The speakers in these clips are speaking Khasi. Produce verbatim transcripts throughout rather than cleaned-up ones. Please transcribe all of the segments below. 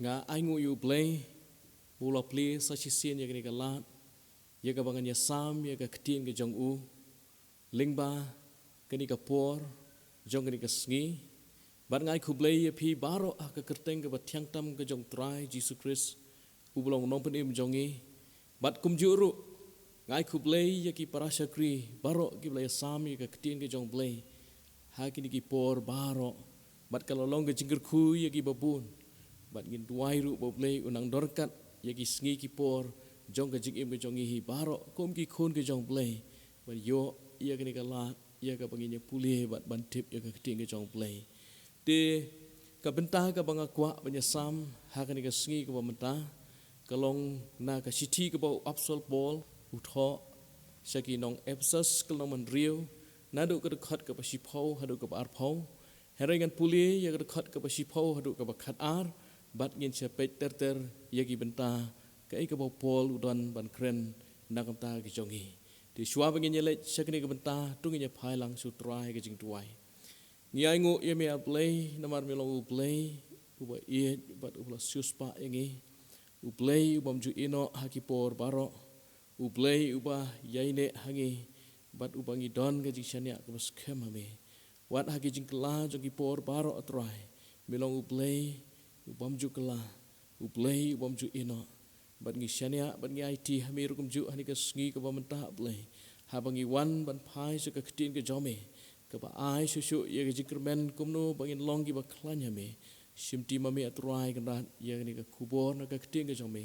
Nga ainguh ïa U Blei ba u la plie sa shisien ïa kane ka lad, ïa kaba ngan ïasam ïa ka ktien ka jong u lyngba kane ka por jong kane ka sngi. Bad nga ai khublei ïa phi baroh ha ka kyrteng kaba thiang tam ka jong U Trai Jisu Khrist, uba long u Nongpynim jong ngi. Bad kumjuh ruh nga ai khublei ïa ki para shakri baroh kiba la ïasam ïa ka ktien ka jong U Blei ha kine ki por baroh. Bad ka la long ka jingkyrkhu ïa kiba bun. Bad ngin duwai ruh ba U Blei un nang don ryngkat ïa ki sngi ki por jong ka jingim ka jong ngi hi baroh kum ki khun ka jong U Blei, ban ïoh ïa kane ka lad ïa kaba ngin ïa pule bad ban tip ïa ka ktien ka jong U Blei. Te ka bynta kaba nga kwah ban ïasam ha kane ka sngi kaba mynta ka long na ka shithi kaba u Apostol Paul u thoh sha ki nong Ephesus, ka lynnong ba hynriew, naduh ka dkhot kaba shiphew haduh kaba arphew. Hynrei ngan pule ïa ka dkhot kaba shiphew haduh kaba khatar, bad ngin sa peit ter ter ïa ki bynta kaei kaba u Paul u don ban kren na ka bynta ka jong ngi. Te shuwa ba ngin ïa leit sha kane ka bynta, to ngin ïa phai lang sha U Trai ha ka jingduwai. Ngi ainguh ïa me, A Blei, namar me long U Blei uba ïeit bad uba la siewspah ïa ngi. U Blei u bym ju ïehnoh ha ki por baroh. U Blei uba ïaineh ha ngi bad uba ngi don ka jingshaniah kaba skhem ha me. Wat ha ki jingkylla jong ki por baroh, A Trai, me long U Blei u bym ju kylla, U Blei u bym ju ïehnoh. Bad ngi shaniah bad ngi aiti ha me ruh kumjuh ha kane ka sngi kaba mynta, A Blei, haba ngi wan ban phai sha ka ktien ka jong me, kaba ai shuh shuh ïa ka jingkyrmen kumno ba ngin long kiba khlaiñ ha me. Shimti ma me, A Trai Kynrad, ïa kane ka khubor na ka ktien ka jong me.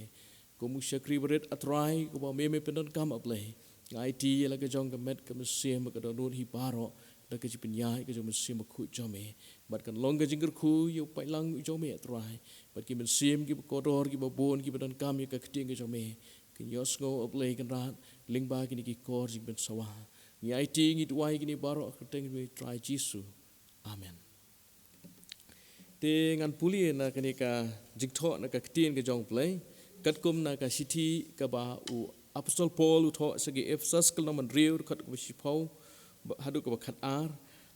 Kum u shakri barit, A Trai, kaba me me pyndonkam, A Blei, nga aiti ïa la ka jong ka met ka mynsiem bad ka dohnud hi baroh da ka jingpynïaid ka jong u Mynsiem Bakhuid jong me. Bad kan long ka jingkyrkhu ïa u paidlang u jong me, A Trai, bad ki mynsiem kiba kordor kiba bun kiba donkam ïa ka ktien ka jong me, kin ïohsngew, A Blei Kynrad, lyngba kine ki kor jingpynsawa. Ngi aiti, ngi duwai kine baroh ha ka kyrteng jong me, Trai Jisu. Amen. Te ngan pule na kane ka jingthoh na ka ktien ka jong U Blei katkum na ka shithi kaba u Apostol Paul u thoh sha ki Ephesus, ka lynnong ba hynriew, dkhot kaba shiphew haduh kaba khatar.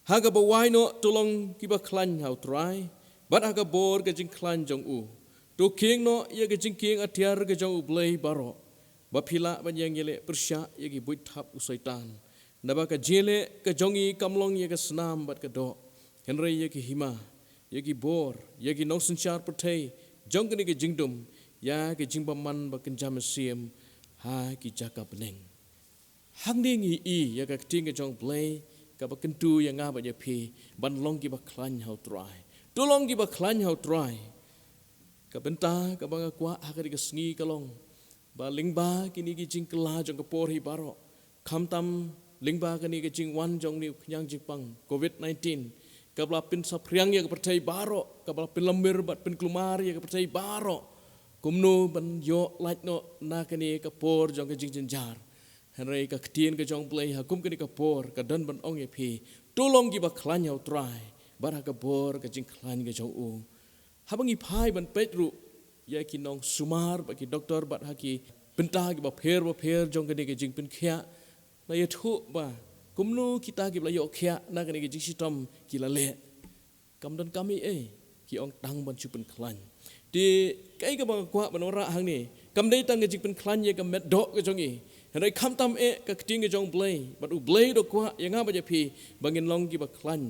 Ha kaba wai noh, to long kiba khlaiñ ha U Trai bad ha ka bor ka jingkhlaiñ jong u. To kieng noh ïa ka jingkieng atiar ka jong U Blei baroh, ba phi lah ban ïeng ïaleh pyrshah ïa ki buit thap u Soitan. Naba ka jingïaleh ka jong ngi kam long ïa ka snam bad ka doh, hynrei ïa ki hima, ïa ki bor, ïa ki nongsynshar pyrthei jong kane ka jingdum, ïa ka jingbymman ba kynja mynsiem ha ki jaka bneng. Hangne ngi i ïa ka ktien ka jong U Blei kaba kyntu ïa nga bad ïa phi ban long kiba khlaiñ ha U Trai. To long kiba khlaiñ ha U Trai. Ka bynta kaba nga kwah ha kane ka sngi ka long ba lyngba kine ki jingkylla jong ka por hi baroh, khamtam lyngba kane ka jingwan jong une u khñiang jingpang Covid nineteen, kaba la pynsaphriang ïa ka pyrthei baroh, kaba la pynlamir bad pynkulmar ïa ka pyrthei baroh, kumno ban ïoh lait noh na kane ka por jong ka jingjynjar. Hynrei ka ktien ka jong U Blei ha kum kane ka por ka don ban ong ïa phi, to long kiba khlaiñ ha U Trai bad ha ka bor ka jingkhlaiñ ka jong u. Haba ngi phai ban peit ruh ïa ki nongsumar bad ki doktor bad ha ki bynta kiba pher ba pher jong kane ka jingpynkhiah, la ïathuh ba kumno kita kiba la ïoh khiah na kane ka jingshitom ki la leh. Kam don kam ei ei, ki ong tang ban shu pynkhlaiñ. Te kaei kaba nga kwah ban wanrah hangne, kam dei tang ka jingpynkhlaiñ ïa ka met doh ka jong ngi, hynrei khamtam eh ka ktien ka jong U Blei, bad U Blei u da kwah ïa nga bad ïa phi ba ngin long kiba khlaiñ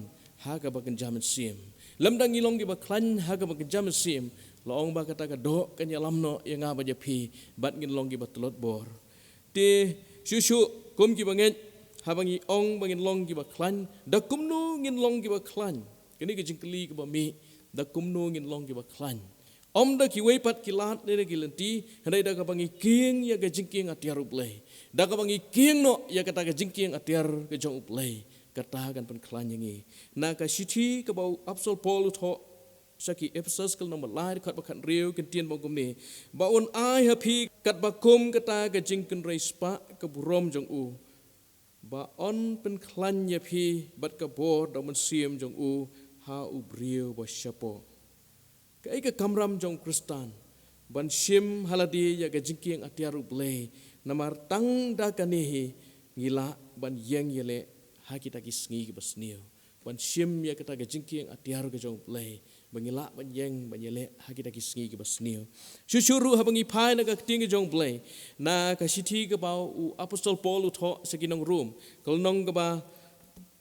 ha kaba kynja mynsiem. Lymda ngi long kiba khlaiñ ha kaba kynja mynsiem, la ong ba kata ka doh kan ïalam noh ïa nga bad ïa phi, bad ngin long kiba tlot bor. Te shuh shuh kum kiba ngeit, haba ngi ong ba ngin long kiba khlaiñ, da kumno ngin long kiba khlaiñ? Kane ka jingkylli kaba mih, da kumno ngin long kiba khlaiñ? Ym da kiwei pat ki lad ne da ki lynti, hynrei da kaba ngi kieng ïa ka jingkieng atiar U Blei. Da kaba ngi kieng noh ïa kata ka jingkieng atiar ka jong U Blei, kata kan pynkhlaiñ ïa ngi. Na ka shithi kaba u Apostol Paul u thoh sha ki Ephesus, ka lynnong ba lai, dkhot ba khathynriew, kyntien ba ong kumne: Ba un ai ha phi katba kum kata ka jingkynrei spah ka burom jong u, ba yn pynkhlaiñ ïa phi bad ka bor da u Mynsiem jong u ha u briew ba shapoh. Kaei ka kamram jong u Khristan? Ban shim ha lade ïa ka jingkieng atiar U Blei, namar tang da kane hi ngi lah ban ïeng ïaleh ha kita ki sngi kiba sniew. Ban shim ïa kata ka jingkieng atiar ka jong U Blei, ba ngi lah ban ïeng ban ïaleh ha kita ki sngi kiba sniew. Shuh shuh ruh haba ngi phai na ka ktien ka jong U Blei, na ka shithi kaba u apostol Paul u thoh sha ki nong Rom, ka lynnong kaba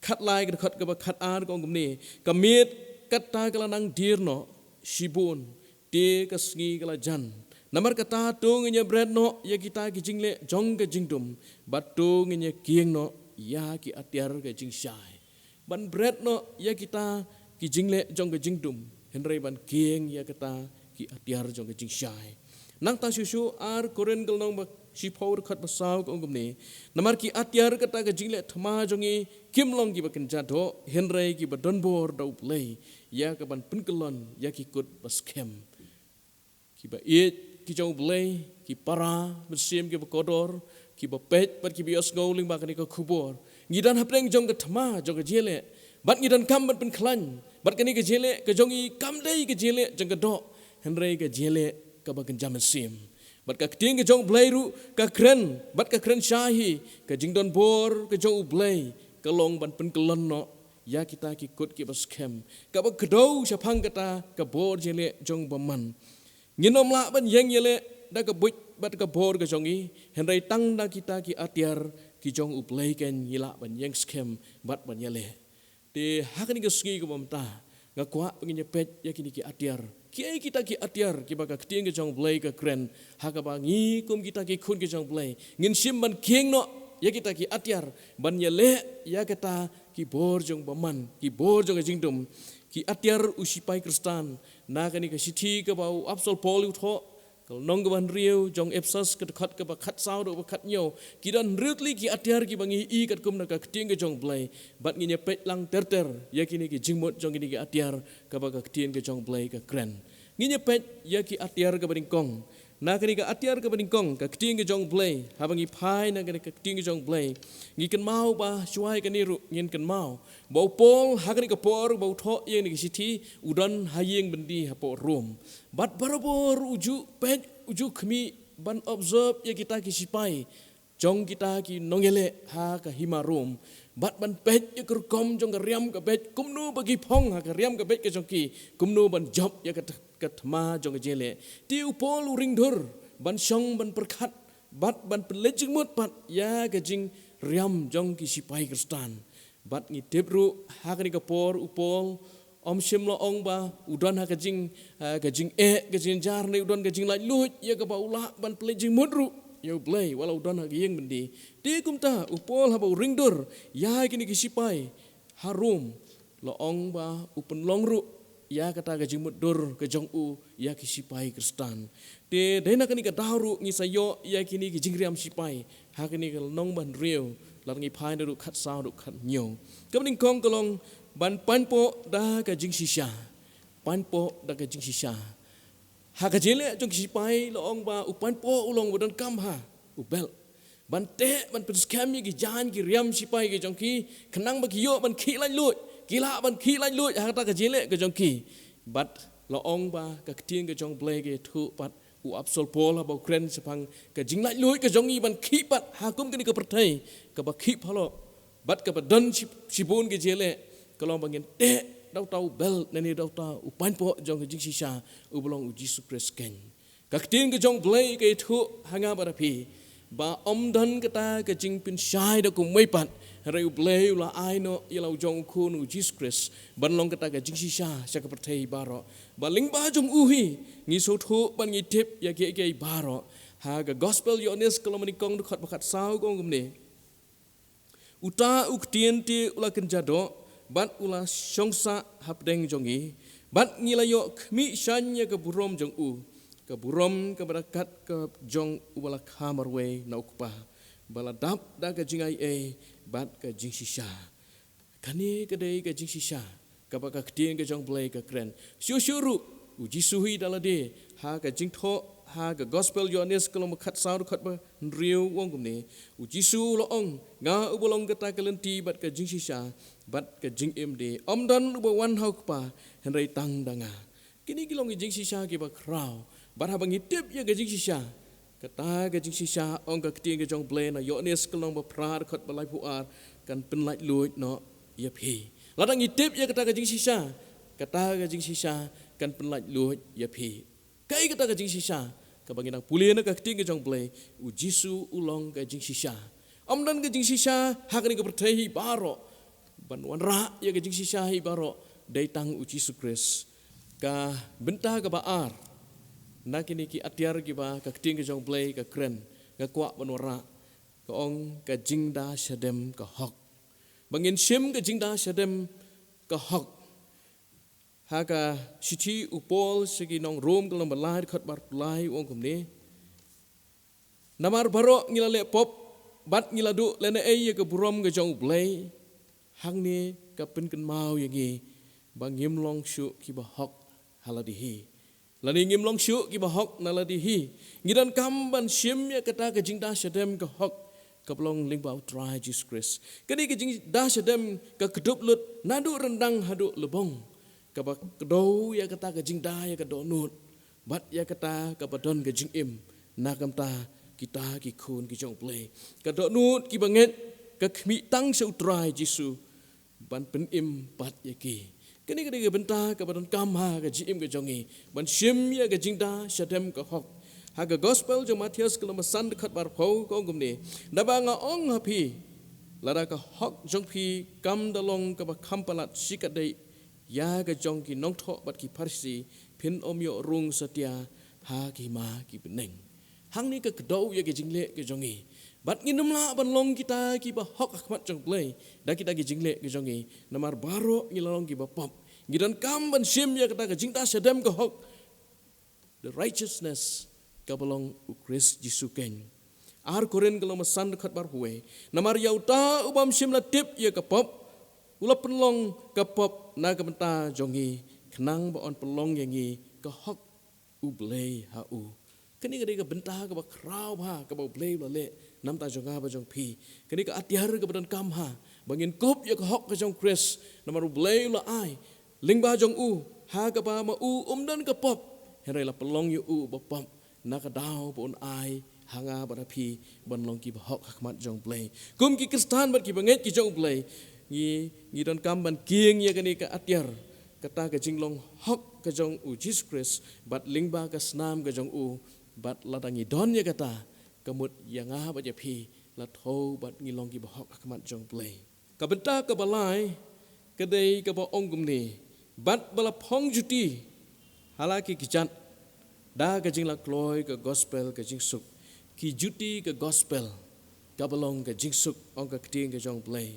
khatlai, ka dkhot kaba khatar, ka ong kumne: Ka miet kata ka la nang dier noh shibun, te ka sngi ka la jan. Namar kata to ngin ïa bret noh ïa kita ki jingleh jong ka jingdum, bad to ngin ïa kieng noh ïa ki atiar ka jingshai. Ban bret noh ïa kita ki jingleh jong ka jingdum, hynrei ban kieng ïa kita ki atiar jong ka jingshai. Nangta shuh shuh, Ar Korinth ka lynnong ba shiphew, ka dkhot ba saw, ka ong kumne: Namar ki atiar kata ka jingleh thma jong ngi kim long kiba kynja doh, hynrei kiba don bor da U Blei ïa ka ban pynkyllon ïa ki kut ba skhem. Kiba ïeit ki jong U Blei, ki para mynsiem kiba kordor, kiba peit bad kiba ïohsngew lyngba kane ka khubor. Ngi don hapdeng jong ka thma jong ka jingïaleh, bad ngi donkam ban pynkhlaiñ. Bad kane ka jingïaleh ka jong ngi kam dei ka jingïaleh jong ka doh, hynrei ka jingïaleh kaba kynja mynsiem. Bad ka ktien ka jong U Blei ruh ka kren, bad ka kren shai hi, ka jingdon bor ka jong U Blei ka long ban pynkyllon noh ïa kita ki kut kiba skhem, kaba kdew shaphang kata ka bor jingïaleh jong U Bamon. Ngin ym lah ban ïeng ïaleh da ka buit bad ka bor ka jong ngi, hynrei tang da kita ki atiar ki jong U Blei keiñ ngi lah ban ïeng skhem bad ban ïaleh. Te ha kane ka sngi kaba mynta, nga kwah ba ngin ïa peit ïa kine ki atiar. Kiei kita ki atiar kiba ka ktien ka jong U Blei ka kren, ha kaba ngi kum kita ki khun ki jong U Blei ngin shim ban kieng noh ïa kita ki atiar, ban ïaleh ïa kita ki bor jong U Bamon, ki bor jong ka jingdum, ki atiar u sipai Khristan. Na kane ka shithi kaba u apostol Paul u thoh, ka lynnong kaba hynriew jong Ephesus, ka dkhot kaba khatsaw haduh ba khathynñiew, ki don hynriew tylli ki atiar kiba ngi ïohi katkum na ka ktien ka jong U Blei. Bad ngin ïa peit lang ter ter ïa kine ki jingmut jong kine ki atiar kaba ka ktien ka jong U Blei ka kren. Ngin ïa peit ïa ki atiar kaba nyngkong. Na kane ka atiar kaba nyngkong, ka ktien ka jong U Blei, haba ngi phai na kane ka ktien ka jong U Blei, ngi kynmaw ba shuwa ïa kane ruh ngin kynmaw ba u Paul ha kane ka por ba u thoh ïa kane ka shithi, u don ha ïing byndi hapoh Rom. Bad barabor u ju peit, u ju khmih ban observe ïa kita ki sipai jong kita ki nongïaleh ha ka hima Rom, bad ban peit ïa ka rukom jong ka riam ka beit, kumno ba ki phong ha ka riam ka beit ka jong ki, kumno ban jop ïa ka th-, ka thma jong ka jingïaleh. Te u Paul u ring dur ban shong ban pyrkhat bad ban pynleit jingmut pat ïa ka jingriam jong ki sipai Khristan. Bad ngi tip ruh ha kane ka por u Paul um shym la ong ba u don ha ka jing, ha ka jingeh, ka jingjynjar, ne u don ka jinglaitluid ïa kaba u lah ban pynleit jingmut ruh ïa U Blei wat la u don ha ka ïing byndi. Te kumta u Paul haba u ring dur ïa kine ki sipai ha Rom, la ong ba u pynlong ruh ïa kata ka jingmut dur ka jong u ïa ki sipai Khristan. Te dei na kane ka daw ruh ngi sa ïoh ïa kine ki jingriam sipai ha kane ka lynnong ba hynriew, lada ngi phai na ruh khatsaw haduh khathynñiew. Kaba nyngkong ka long ban painpoh da ka jingshisha. Painpoh da ka jingshisha. Ha ka jingïaleh jong ki sipai la ong ba u painpoh u long ba donkam ha u belt, ban teh, ban pynskhem ïa ki jaiñ ki riam sipai ki jong ki, khnang ba ki ïoh ban khih laitluid, ki lah ban khih laitluid ha kata ka jingïaleh ka jong ki. Bad la ong ba ka ktien ka jong U Blei ka ïathuh pat, u apostol Paul haba u kren shaphang ka jinglaitluid ka jong ngi ban khih pat ha kum kane ka pyrthei kaba khih phalok bad kaba don shi-, shibun ka jingïaleh, ka long ba ngin teh da uta u belt, ne da uta u painpoh jong ka jingshisha, uba long U Jisu Khrist keiñ. Ka ktien ka jong U Blei ka ïathuh ha nga bad ha phi ba ym don kata ka jingpynshai da kumwei pat, hynrei U Blei u la ai noh ïa la u jong u Khun U Jisu Khrist ban long kata ka jingshisha sha ka pyrthei baroh. Ba lyngba jong u hi ngi sngewthuh bad ngi tip ïa kiei kiei baroh. Ha ka Gospel Ïoannis ka lynnong ba nyngkong, dkhot ba khatsaw, ka ong kumne: Uta u ktien te u la kynja doh, bad u la shong sah hapdeng jong ngi, bad ngi la ïoh khmih shaiñ ïa ka burom jong u, ka burom kaba da kat ka jong uba la kha marwei na u Kpa, ba la dap da ka jingaiei bad ka jingshisha. Kane ka dei ka jingshisha kaba ka ktien ka jong U Blei ka kren. Shuh shuh ruh u Jisu hi da lade ha ka jingthoh ha ka Gospel Ïoannis ka lynnong ba khatsaw, dkhot ba hynriew, u ong kumne: U Jisu u la ong, nga uba long kata ka lynti bad ka jingshisha bad ka jingim de. Ym don uba wan ha u Kpa hynrei tang da nga. Kine ki long ki jingshisha kiba khraw. Bad haba ngi tip ïa ka jingshisha, kata ka jingshisha, ong ka ktien ka jong U Blei na Ïoannis ka lynnong ba phra, dkhot ba laiphew ar, kan pynlaitluid noh ïa phi. Lada ngi tip ïa kata ka jingshisha, kata ka jingshisha kan pynlait luid ïa phi. Kaei kata ka jingshisha? Kaba ngi nang pule na ka ktien ka jong U Blei, U Jisu u long ka jingshisha. Ym don ka jingshisha ha kane ka pyrthei hi baroh ban wanrah ïa ka jingshisha hi baroh, dei tang U Jisu Khrist. Ka bynta kaba ar na kine ki atiar kiba ka ktien ka jong U Blei ka kren, nga kwah ban wanrah, ka ong ka jingda shadem ka hok. Ba ngin shim ka jingda shadem ka hok. Ha ka shithi u Paul sha ki nong Rom ka lynnong ba lai, dkhot ba arphew lai, u ong kumne: Namar baroh ngi la leh pop bad ngi la duh lehnohei ïa ka burom ka jong U Blei, hangne ka pynkynmaw ïa ngi ba ngim long shuh kiba hok ha lade hi. Lane ngim long shuh kiba hok na lade hi. Ngi donkam ban shim ïa kata ka jingda shadem ka hok, kaba long lyngba U Trai Jisu Khrist. Kane ka jingda shadem ka kdup lut naduh ryndang haduh lybong, kaba kdew ïa kata ka jingda ïa ka dohnud bad ïa kata kaba don ka jingim na ka bynta kita ki khun ki jong U Blei. Ka dohnud kiba ngeit ka khmih tang sha U Trai Jisu ban pynim pat ïa ki. Kane ka dei ka bynta kaba donkam ha ka jingim ka jong ngi, ban shim ïa ka jingda shadem ka hok. Ha ka Gospel jong u Mathaios ka lynnong ba san, dkhot ba arphew, ka ong kumne: Naba nga ong ha phi, lada ka hok jong phi kam da long kaba kham palat shikatdei ïa ka jong ki nongthoh bad ki Pharisi, phin ym ïoh rung satia ha ki hima ki bneng. Hangne ka kdew ïa ka jingleh ka jong ngi. Bad ngin ym lah ban long kita kiba hok ha khmat jong U Blei da kita ki jingleh ka jong ngi, namar baroh ngi la long kiba pop. Ngi donkam ban shim ïa kata ka jingda shadem ka hok, the righteousness kaba long U Khrist Jisu keiñ. Ar Korinth ka lynnong ba san, dkhot ba arphew wei: Namar ïa uta u bym shym la tip ïa ka pop, u la pynlong ka pop na ka bynta jong ngi, khnang ba yn pynlong ïa ngi ka hok U Blei ha u. Kane ka dei ka bynta kaba khraw bha kaba U Blei u la leh na ka bynta jong nga bad jong phi. Kane ka atiar kaba donkam ha ba ngin kup ïa ka hok ka jong U Khrist, namar U Blei u la ai lyngba jong u, ha kaba ma u um don ka pop, hynrei la pynlong ïa u ba pop, na ka daw ba un ai ha nga bad ha phi ban long kiba hok ha khmat jong U Blei. Kum ki Khristan bad kiba ngeit ki jong U Blei, ngi, ngi donkam ban kieng ïa kane ka atiar, kata ka jinglong hok ka jong U Jisu Khrist bad lyngba ka snam ka jong u, bad lada ngi don ïa kata, ka mut ïa nga bad ïa phi la thew bad ngi long kiba hok ha khmat jong U Blei. Ka bynta kaba lai ka dei kaba ong kumne: Bad ba la phong juti ha la ki kjat da ka jingla kloi ka gospel ka jingsuk. Ki juti ka gospel kaba long ka jingsuk, ong ka ktien ka jong U Blei.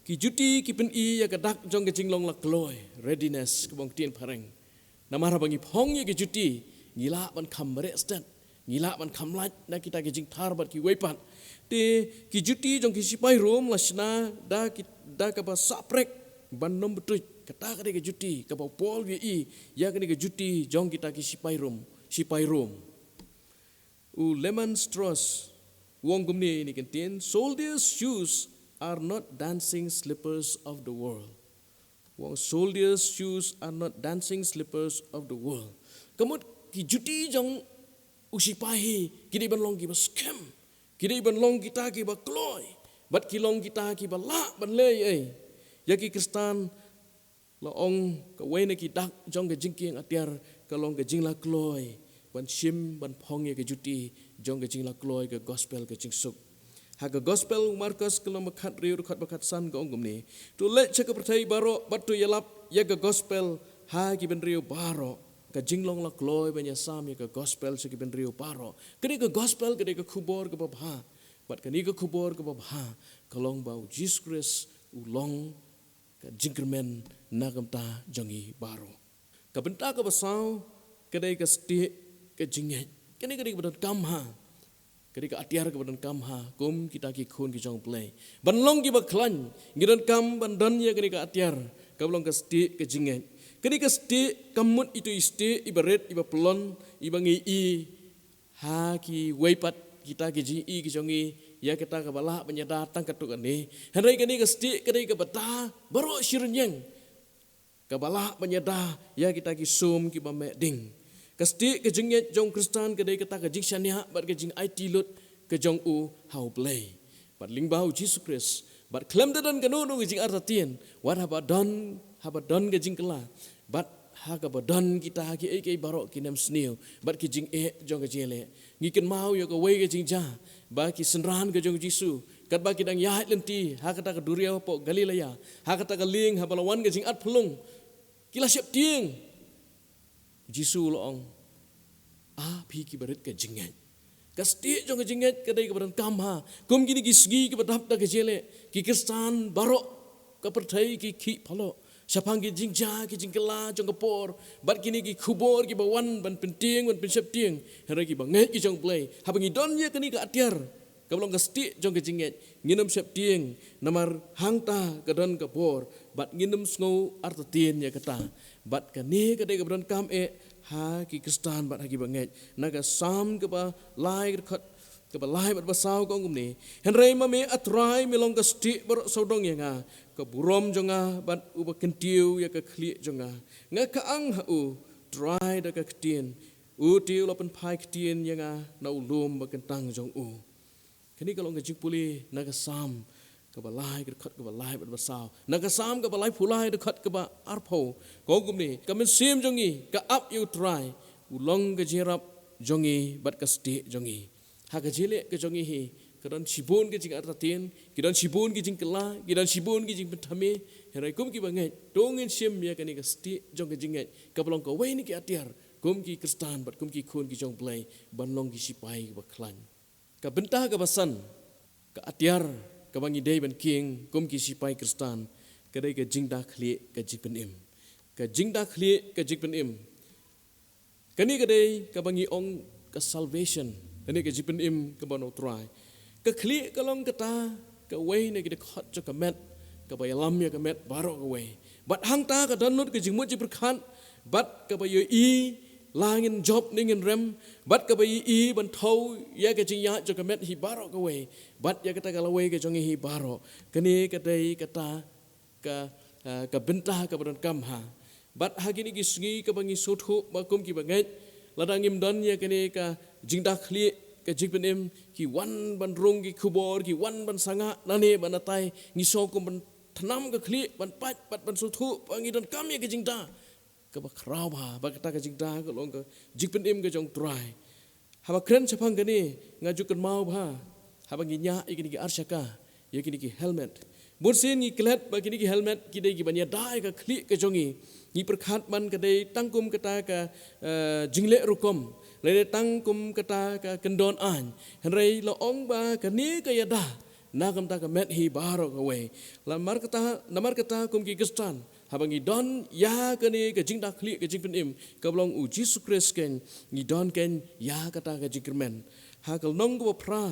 Ki juti ki pyni ïa ka dak jong ka jinglong la kloi, readiness kaba ong ktien phareng. Namar haba ngi phong ïa ki juti, ngi lah ban kham mareh stet, ngi lah ban kham lait na kita ki jingthar bad kiwei pat. Te ki juti jong ki sipai Rom la shna da ki, da kaba sahprek ban nym btuit. Kata ka dei ka juti kaba u Paul u ïohi ïa kane ka juti jong kita ki sipai Rom, sipai Rom. U Lehmann Strauss u ong kumne ïa kane ka ktien: Soldiers' shoes are not dancing slippers of the world. U ong, soldiers' shoes are not dancing slippers of the world. Ka mut ki juti jong u sipai hi ki dei ban long kiba skhem, ki dei ban long kita kiba kloi, bad ki long kita kiba lah ban leh ei. Ïa ki Khristan, la ong, kawei na ki dak jong ka jingkieng atiar ka long ka jingla kloi ban shim, ban phong ïa ka juti jong ka jingla kloi ka gospel ka jingsuk. Ha ka gospel u Markos ka lynnong ba khathynriew, dkhot ba khatsan, ka ong kumne: To leit sha ka pyrthei baroh bad to ïalap ïa ka gospel ha ki bynriew baroh. Ka jinglong la kloi ban ïasam ïa ka gospel sha ki bynriew baroh. Kane ka gospel ka dei ka khubor kaba bha. Bad kane ka khubor kaba bha ka long ba u Jisu Khrist u long ka jingkyrmen na ka bynta jong ngi baroh. Ka bynta kaba saw ka dei ka stieh ka jingngeit. Kane ka dei kaba donkam ha. Ka dei ka atiar kaba donkam ha kum kita ki khun ki jong U Blei. Ban long kiba khlaiñ, ngi donkam ban don ïa kane ka atiar kaba long ka stieh ka jingngeit. Kane ka stieh kam mut ito i stieh iba rit, iba pyllun, iba ngi i ha kiwei pat kita ki jingïohi ki jong ngi, ïa kita kaba lah ban ïada tang katto katne. Hynrei kane ka stieh ka dei kaba da baroh shi rynïeng, kaba lah ban ïada ïa kita ki sum kiba meh ding. Ka stieh ka jingngeit jong u Khristan ka dei kata ka jingshaniah bad ka jingaiti lut ka jong u ha U Blei bad lyngba u Jisu Khrist. Bad khlem da don kano kano ka jingartatien, wat haba don, haba don ka jingkylla, bad ha kaba don kita kiei kiei baroh ki nemsniew bad ki jingeh jong ka jingeh. Ngi kynmaw ïa kawei ka jingjia ba ki synran ka jong u Jisu, katba ki dang ïaid lynti ha kata ka duriaw hapoh Galilea, ha kata ka lieng haba la wan ka jingatphyllung, ki la sheptieng. U Jisu u la ong, "A phi kiba rit ka jingngeit." Ka stieh jong ka jingngeit ka dei kaba donkam ha kum kine ki sngi kiba dap da ka jingeh. Ki Khristan baroh ka pyrthei ki khih paloh shaphang ki jingjia, ki jingkylla jong ka por bad kine ki khubor kiba wan ban pyntieng, ban pynsheptieng. Hynrei kiba ngeit ki jong U Blei, haba ngi don ïa kane ka atiar kaba long ka stieh jong ka jingngeit, ngin ym sheptieng, namar hangta ka don ka bor bad ngin ym sngew artatien ïa kata. Bad kane ka dei kaba donkam eh ha ki Khristan bad ha kiba ngeit. Na ka Salm kaba lai, ka dkhot kaba lai bad ba saw ka ong kumne: "Hynrei ma me, A Trai, me long ka stieh baroh sawdong ïa nga, ka burom jong nga bad uba kyntiew ïa ka khlieh jong nga. Nga kyang ha u, Trai, da ka ktien. U te u la pynphai ktien ïa nga na u lum ba kyntang jong u." Kane ka long ka jingpule na ka Salm kaba lai, ka dkhot kaba lai bad ba saw. Na ka Salm kaba laiphew lai, ka dkhot kaba arphew, ka ong kumne: "Ka mynsiem jong ngi ka ap ïa U Trai, u long ka jingïarap jong ngi bad ka stieh jong ngi." Ha ka jingeh ka jong ngi hi, ka don shibun ka jingartatien, ki don shibun ki jingkylla, ki don shibun ki jingpynthame. Hynrei kum kiba ngeit, to ngin shim ïa kane ka stieh jong ka jingngeit kaba long kawei na ki atiar kum ki Khristan bad kum ki khun ki jong U Blei ban long ki sipai kiba khlaiñ. Ka bynta kaba san, ka atiar kaba ngi dei ban kieng kum ki sipai Khristan, ka dei ka jingdakhlieh ka jingpynim. Ka jingdakhlieh ka jingpynim. Kane ka dei kaba ngi ong ka salvation, kane ka jingpynim kaba na U Trai. Ka khlieh ka long kata kawei na ki dkhot jong ka met kaba ïalam ïa ka met baroh kawei. Bad hangta ka don lut ka jingmut jingpyrkhat, bad kaba ïohi la ngin jop ne ngin rem, bad kaba ïohi ban thew ïa ka jingïaid jong ka met hi baroh kawei, bad ïa kata ka lawei ka jong ngi hi baroh. Kane ka dei kata ka, ah, ka bynta kaba donkam ha. Bad ha kine ki sngi kaba ngi sngewthuh ba kum kiba ngeit, lada ngim don ïa kane ka jingdakhlieh ka jingpynim, ki wan ban rung ki khubor, ki wan ban sangah nane ba natai, ngi sngew kum ban thnam ka khlieh, ban pait bad ban sngewthuh ba ngi donkam ïa ka jingda kaba khraw bha, ba kata ka jingda ka long ka jingpynim ka jong U Trai. Haba kren shaphang kane, nga ju kynmaw bha haba ngi ñiah ïa kine ki arshaka, ïa kine ki helmet. Bunsien ngi klet ba kine ki helmet ki dei kiban ïada ïa ka khlieh ka jong ngi. Ngi pyrkhat ban ka dei tang kum kata ka, eh, jingleh rukom, lane tang kum kata ka kyndon aiñ. Hynrei la ong ba kane ka ïada na ka bynta ka met hi baroh kawei. Namar kata, namar kata kum ki Khristan, haba ngi don ïa kane ka jingdakhlieh ka jingpynim kaba long U Jisu Khrist, keiñ ngi don keiñ ïa kata ka jingkyrmen. Ha ka lynnong kaba phra,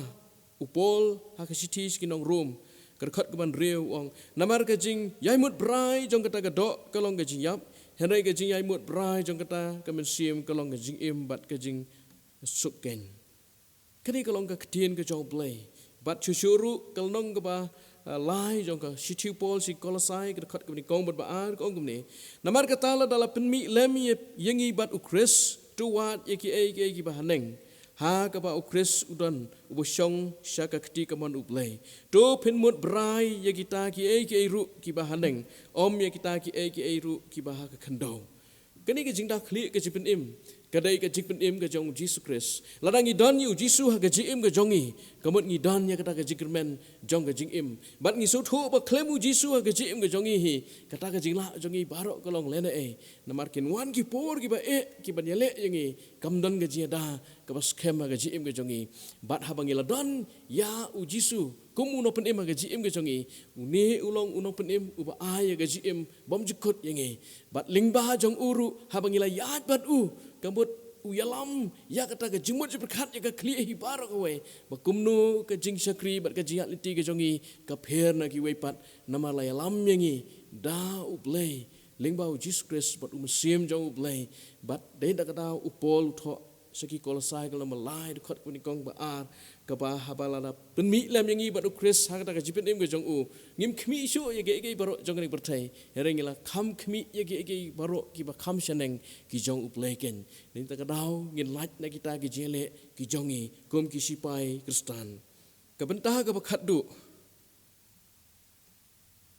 u Paul ha ka shithi sha ki nong Rom, ka dkhot kaba hynriew, u ong: "Namar ka jingïaimut brai jong kata ka doh ka long ka jingïap, hynrei ka jingïaimut brai jong kata ka mynsiem ka long ka jingim bad ka jingsuk keiñ." Kane ka long ka ktien ka jong U Blei. Bad shuh shuh ruh ka lynnong kaba, ah, lai jong ka shithi u Paul sha ki Kolosai, ka dkhot kaba nyngkong bad ba ar, ka ong kumne: "Namar kata, lada la pynmih lem ïa, ïa ngi bad U Khrist, to wad ïa kiei kiei kiba haneng, ha kaba U Khrist u don, uba shong sha ka kti kamon U Blei. To pynmut brai ïa kita kiei kiei ruh kiba haneng, ym ïa kita kiei kiei ruh kiba ha ka khyndew." Kane ka jingdakhlieh ka jingpynim ka dei ka jingpynim ka jong U Jisu Khrist. Lada ngi don ïa U Jisu ha ka jingim ka jong ngi, ka mut ngi don ïa kata ka jingkyrmen jong ka jingim. Bad ngi sngewthuh ba khlem U Jisu ha ka jingim ka jong ngi hi, kata ka jinglah jong ngi baroh ka long lehnohei. Namar kin wan ki por kiba eh, kiban ïaleh ïa ngi, kam don ka jingïada kaba skhem ha ka jingim ka jong ngi. Bad haba ngi la don ïa U Jisu kum U Nongpynim ha ka jingim ka jong ngi, Une u long U Nongpynim uba ai ïa ka jingim bymjukut ïa ngi. Bad lyngba jong u ruh, haba ngi la ïaid bad u, ka mut u ïalam ïa kata ka jingmut jingpyrkhat ïa ka khlieh hi baroh kawei, ba kumno ka jingshakri bad ka jingïaid lynti ka jong ngi ka pher na kiwei pat, namar la ïalam ïa ngi da U Blei lyngba U Jisu Khrist bad U Mynsiem jong U Blei. Bad dei da kata u Paul u thoh sha ki Kolosai ka lynnong ba lai, dkhot kaba nyngkong, ba ar, kaba haba la da pynmih lem ïa ngi bad U Khrist ha kata ka jingpynim ka jong u, ngim khmih shuh ïa kiei kiei baroh jong kane ka pyrthei, hynrei ngi la kham khmih ïa kiei kiei baroh kiba kham shaneng, ki jong U Blei keiñ. Nangta ka daw ngin lait na kita ki jingïaleh ki jong ngi kum ki sipai Khristan. Ka bynta kaba khatduh,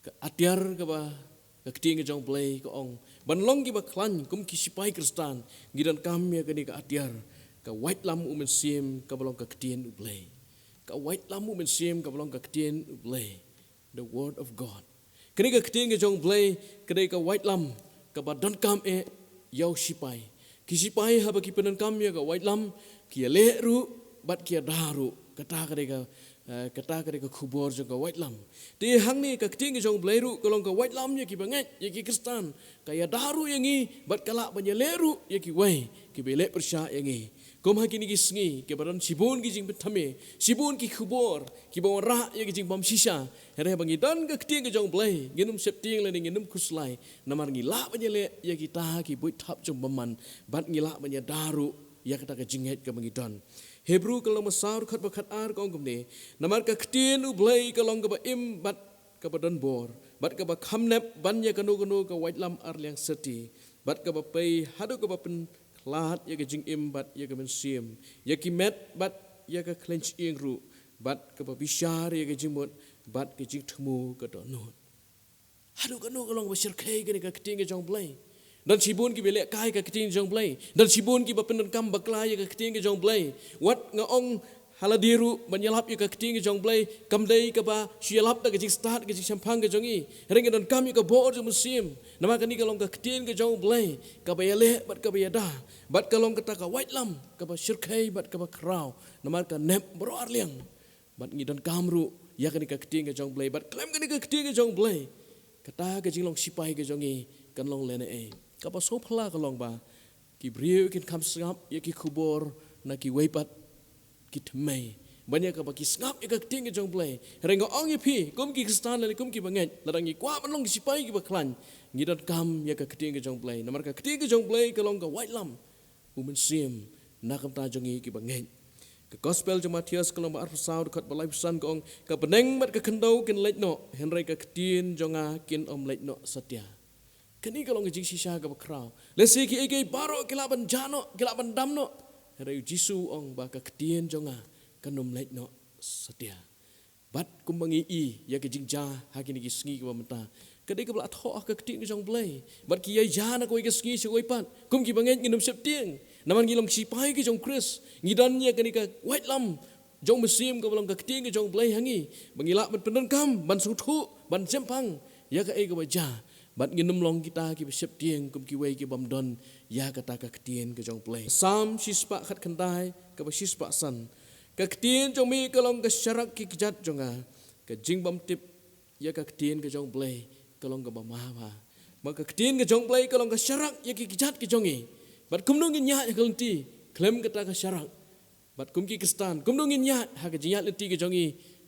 ka atiar kaba Ka ktien ka jong U Blei ka ong, ban long kiba khlaiñ kum ki sipai Khristan, ngi donkam ïa kane ka atiar, ka waitlam U Mynsiem kaba long ka ktien U Blei. Ka waitlam U Mynsiem kaba long ka ktien U Blei. The Word of God. Kane ka ktien ka jong U Blei ka dei ka waitlam kaba donkam eh ïa u sipai. Ki sipai haba ki pyndonkam ïa ka waitlam, ki ïaleh ruh bad ki ïada ruh. Kata ka dei ka, eh, kata ka dei ka khubor jong ka waitlam. Te hangne ka ktien ka jong U Blei ruh ka long ka waitlam ïa kiba ngeit, ïa ki Khristan. Ka ïada ruh ïa ngi bad ka lah ban ïaleh ruh ïa kiwei kiba ïaleh pyrshah ïa ngi. Kum ha kine ki sngi kiba don shibun ki jingpynthame, shibun ki khubor kiba wanrah ïa ki jingbymshisha. Hynrei haba ngi don ka ktien ka jong U Blei, ngin ym sheptieng lane ngin ym khuslai. Namar ngi lah ban ïaleh ïa kita ki buit thap jong bymman, bad ngi lah ban ïada ruh ïa kata ka jingngeit kaba ngi don. Hebru ka lynnong ba saw, dkhot ba khatar ka ong kumne, namar ka ktien U Blei ka long kaba im bad kaba don bor, bad kaba kham nep ban ïa kano kano ka waitlam arliang syrti, bad kaba pei haduh kaba pynkhlad ïa ka jingim bad ïa ka mynsiem, ïa ki met bad ïa ka khleiñ shyieng ruh, bad kaba bishar ïa ka jingmut bad ka jingthmu ka dohnud. Haduh kano ka long ba shyrkhei kane ka ktien ka jong U Blei. Don shibun kiba lehkai ka ktien jong U Blei. Don shibun kiba pyndonkam bakla ïa ka ktien ka jong U Blei. Wat nga ong ha lade ruh ban ïalap ïa ka ktien ka jong U Blei, kam dei kaba shu ïalap da ka jingstad ka jingshemphang ka jong ngi. Hynrei ngi donkam ïa ka bor jong U Mynsiem. Namar kane ka long ka ktien ka jong U Blei, kaba ïaleh bad kaba ïada. Bad ka long kata ka waitlam kaba shyrkhei bad kaba khraw. Namar ka nep baroh arliang. Bad ngi donkam ruh ïa kane ka ktien ka jong U Blei, bad khlem kane ka ktien ka jong U Blei, kata ka jinglong sipai ka jong ngi kan long lehnohei. Kaba sngewphylla ka long ba ki briew kin kham sngap ïa ki khubor na kiwei pat ki thymmei, ban ïa kaba ki sngap ïa ka ktien ka jong U Blei. Hynrei nga ong ïa phi, kum ki Khristan lane kum kiba ngeit, lada ngi kwah ban long ki sipai kiba khlaiñ, ngi donkam ïa ka ktien ka jong U Blei. Namar ka ktien ka jong U Blei ka long ka waitlam U Mynsiem na ka bynta jong ngi kiba ngeit. Ka Gospel jong u Mathaios ka lynnong ba arphew saw, dkhot ba laiphew san ka ong, ka bneng bad ka khyndew kin leit noh, hynrei ka ktien jong nga kin ym leit noh satia. Kane ka long ka jingshisha kaba khraw. Lehse kiei kiei baroh ki lah ban jah noh, ki lah ban dam noh, hynrei U Jisu u ong ba ka ktien jong nga kan ym leit noh satia. Bad kumba ngi i ïa ka jingjia ha kine ki sngi kiba mynta, ka dei kaba la thoh ha ka ktien ka jong U Blei. Bad ki ïaïa na kawei ka sngi sha kawei pat, kum kiba ngeit ngin ym sheptieng. Namar ngi long ki sipai ki jong U Khrist, ngi don ïa kane ka waitlam jong U Mynsiem kaba long ka ktien ka jong U Blei ha ngi, ba ngi lah ban pyndonkam, ban sngewthuh, ban shemphang ïa kaei kaba jia. Bad ngin ym long kita kiba sheptieng kum kiwei kibym don ïa kata ka ktien ka jong U Blei. Salm shispah khatkhyndai, kaba shispah san. Ka ktien jong me ka long ka sharak ki kjat jong nga. Ka jingbymtip ïa ka ktien ka jong U Blei ka long kaba ma bha. Ma ka ktien ka jong U Blei ka long ka sharak ïa ki kjat ki jong ngi. Bad kumno ngin ïaid ha ka lynti khlem kata ka sharak? Bad kum ki Khristan, kumno ngin ïaid ha ka jingïaid lynti ka jong ngi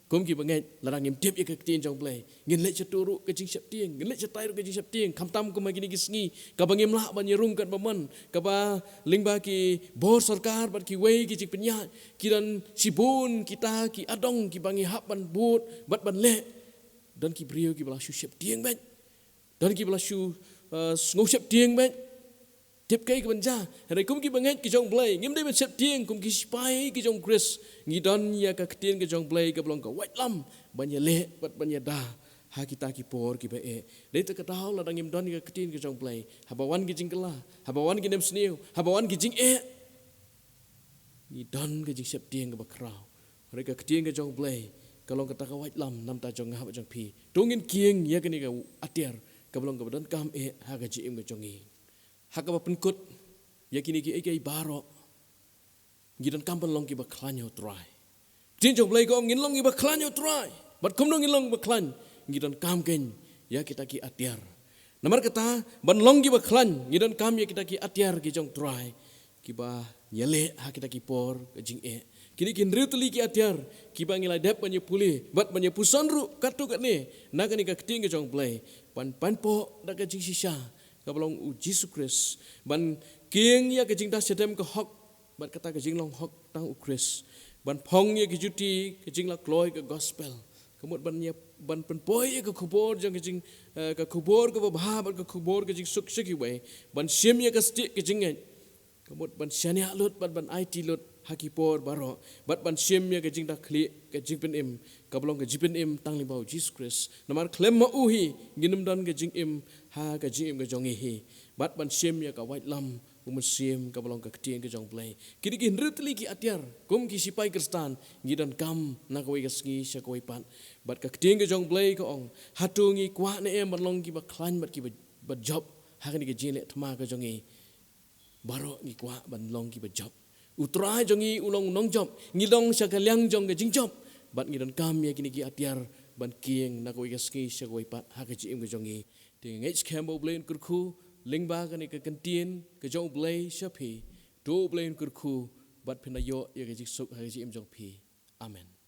kum kiba ngeit, lada ngim tip ïa ka ktien jong U Blei? Ngin leit shato ruh ka jingsheptieng, ngin leit shatai ruh ka jingsheptieng, khamtam kum ha kine ki sngi, kaba ngim lah ban ïarung katba mon, kaba lyngba ki bor sorkar bad kiwei ki jingpynïaid, ki don shibun kita ki adong kiba ngi hap ban bud bad ban leh. Don ki briew kiba la shu sheptieng beit. Don kiba la shu, eh, sngew sheptieng beit. Tip kaei kaban jia? Hynrei kum kiba ngeit ki jong U Blei, ngim dei ban sheptieng, kum ki sipai ki jong U Khrist, ngi don ïa ka ktien ka jong U Blei kaba long ka waitlam ban ïaleh bad ban ïada ha kita ki por kiba eh. Dei ta ka daw lada ngim don ïa ka ktien ka jong U Blei, haba wan ki jingkylla, haba wan ki nemsniew, haba wan ki jingeh, ngi don ka jingsheptieng kaba khraw. Hynrei ka ktien ka jong U Blei ka long kata ka waitlam na ka bynta jong nga bad jong phi. To ngin kieng ïa kane ka atiar kaba long kaba donkam eh ha ka jingim ka jong ngi. Ha kaba pynkut ïa kine kiei kiei baroh, ngi donkam ban long kiba khlaiñ ha U Trai. Ktien jong U Blei ka ong ngin long kiba khlaiñ ha U Trai. Bad kumno ngin long kiba khlaiñ? Ngi donkam keiñ ïa kita ki atiar. Namar kata, ban long kiba khlaiñ, ngi donkam ïa kita ki atiar ki jong U Trai, kiba ngi ïaleh ha kita ki por ka jingeh. Kine ki hynriew tylli ki atiar kiba ngi la dep ban ïa pule bad ban ïa puson ruh katto katne na kane ka ktien ka jong U Blei. Ban pynpaw da ka jingshisha kaba long U Jisu Khrist, ban kieng ïa ka jingda shadem ka hok, bad kata ka jinglong hok tang U Khrist, ban phong ïa ka juti ka jingla kloi ka gospel, ka mut ban ïa, ban pynpoi ïa ka khubor jong ka jing, eh, ka khubor kaba bha bad ka khubor ka jingsuk sha kiwei, ban shim ïa ka stieh ka jingngeit, ka mut ban shaniah lut bad ban aiti lut ha ki por baroh, bad ban shim ïa ka jingdakhlieh, ka jingpynim kaba long ka jingpynim tang lyngba U Jisu Khrist. Namar khlem ma u hi ngin ym don ka jingim ha ka jingim ka jong ngi hi, bad ban shim ïa ka waitlam U Mynsiem kaba long ka ktien ka jong U Blei. Kine ki hynriew tylli ki atiar, kum ki sipai Khristan, ngi donkam na kawei ka sngi sha kawei pat. Bad ka ktien ka jong U Blei ka ong, hato ngi kwah ne em ban long kiba khlaiñ bad kiba, ba jop ha kane ka jingleh thma ka jong ngi? Baroh ngi kwah ban long kiba jop. U Trai jong ngi u long u nongjop, ngi long sha ka liang jong ka jingjop. Bad ngi donkam ïa kine ki atiar ban kieng na kawei ka sngi sha kawei pat ha ka jingim ka jong ngi. Te nga ngeit skhem ba U Blei un kyrkhu lyngba kane ka kyntien ka jong U Blei sha phi. To U Blei un kyrkhu bad phin da ïoh ïa ka jingsuk ha ka jingim jong phi. Amen.